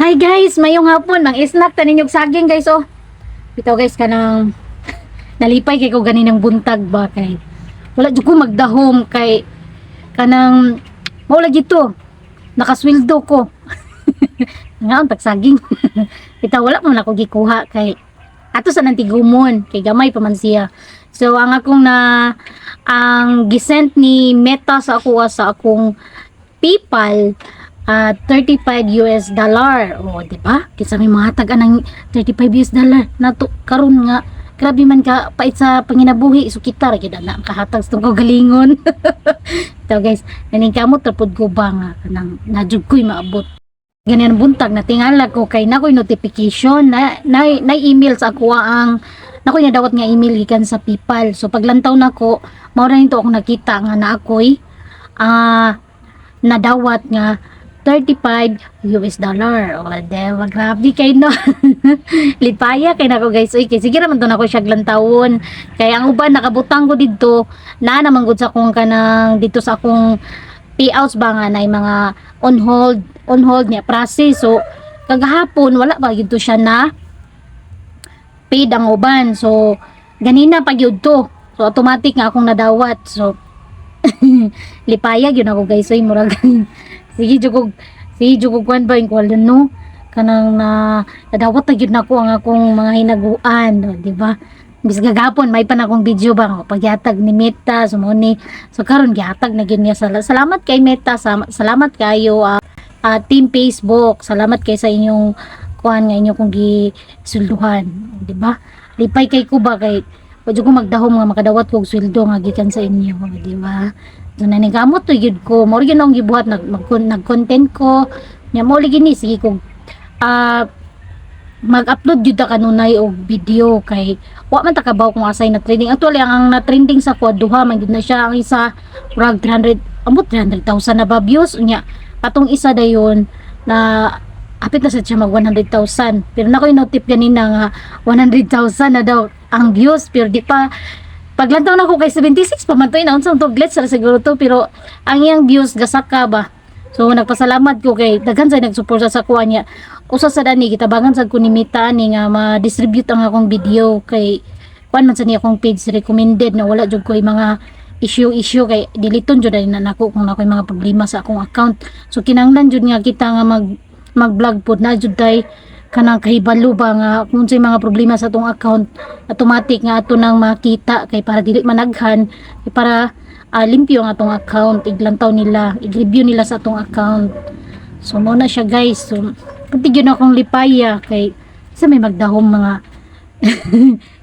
Hi guys, mayong hapon, mang snack ta ninyog saging, guys, oh. Bitaw guys, kanang nalipay kay ko ganinang buntag ba kay wala jud ko magdahom kay kanang mao lagi to. Nakasweldo ko. Ngaon tag saging. Bitaw wala pa man ako gikuha kay ato sa nantigumon kay gamay pa man siya. So ang akong na ang gisent ni Meta sa ako sa akong PayPal, 35 US dollar. O, di ba? Kinsa may mga tag anang 35 US dollar nato karon nga grabe man ka pait sa panginabuhi? So kita ra gyud na kahatag sa tong kaugalingon. So guys, naningkamot ra pud ko ba nga kanang najud ko'y maabot. Ganyan buntag natingala ko kay nakoy notification na email sa ako, ang nakoy nadawat nga email gikan sa PayPal. So paglantaw nako, mao ra nito akong nakita nga na ako'y nadawat nga 35 US dollar. O, diba? Grabe kay no. Lipaya kay nako, guys. Uy, kay sige naman to nako siya lantawon. Kay ang uban nakabutang ko didto na naman gud sa akong kanang dito sa akong payouts ba nga na mga on hold niya process. So kagahapon wala pa gyud to siya na paid ang uban. So ganina pa gyud to. So automatic nga akong nadawat. So lipaya gyud ako, guys. Oy, murag sige jud kog kuan ba yung kuan no, kanang na nadawat na gyud nako ang akong mga hinaguan, no, di ba? Bis gagapon may pa na akong video ba nga pagyatag ni Meta. So mo ni, so karon gihatag na gyud niya. Salamat kay Meta, salamat kayo, team Facebook. Salamat kay sa inyong kuan nga inyo kong gisulduhan, di ba? Lipay kay ko ba kay wa jud ko magdahom nga makadawat kog sweldo nga gikan sa inyo, di ba? So naningkamot to gyud ko, mao gyud akong gibuhat, nag content ko nya. Mo lagi ni sige kog mag-upload gyud ta kanunay og video kay wa man ta kabaw kung asay na trending. Actually, ang na trending sa ko duha man gyud na siya. Ang isa murag 300, ambot 300,000 na ba views unya katong isa dayon na apit na sad siya mag 100,000, pero nakoy notif ganina nga 100,000 na daw ang views, pero di pa. Paglantaw na ko kay 76 pa man to, ina unsa to, glitch ra siguro to, pero ang iyang views gasaka ba. So nagpasalamat ko kay daghan sa nagsuporta sa kuha niya. Usa sa dani, gitabangan sad ko ni Meta ni nga ma-distribute ang akong video kay kuan man sa niya akong page recommended na wala jud koy mga issue issue kay diliton jud na nako kung nakoy mga problema sa akong account. So kinahanglan jud nga kita nga mag mag-vlog pod na jud tay kanang kahibalo ba nga kung unsay mga problema sa atong account, automatic nga ato nang makita kay para dili managhan, kay para limpyo ang atong account, iglantaw nila, i-review nila sa atong account. So mo na siya, guys. So pati gyud akong lipaya kay sa may magdahom mga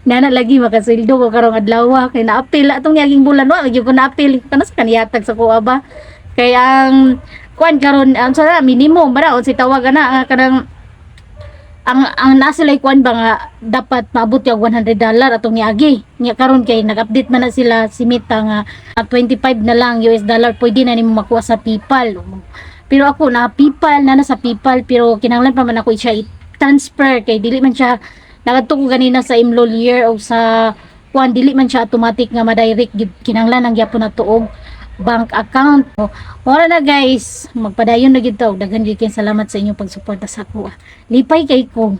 nana lagi makasweldo ko karong adlaw kay naapil atong niaging bulan, wa lagi ko naapil kanas kaniyatag sa kuha ba kay ang kuan karon ang sa minimum ba na si tawag na kanang ang nasa lay kuan ba nga dapat maabot yung $100 atong niagi nya. Karon kay nag-update man na sila si Meta nga 25 na lang US dollar pwede na nimo makuha sa PayPal. Pero ako na PayPal na sa PayPal, pero kinahanglan pa man ako siya i-transfer kay dili man siya, nagadto ko ganina sa Imlolier o sa kuan, dili man siya automatic nga ma-direct gyud, kinahanglan ang gyapon na tuog bank account. Wala na guys, magpadayon na gyud ta. Daghan gyud kay salamat sa inyong pagsuporta sa ako. Lipay kay ko.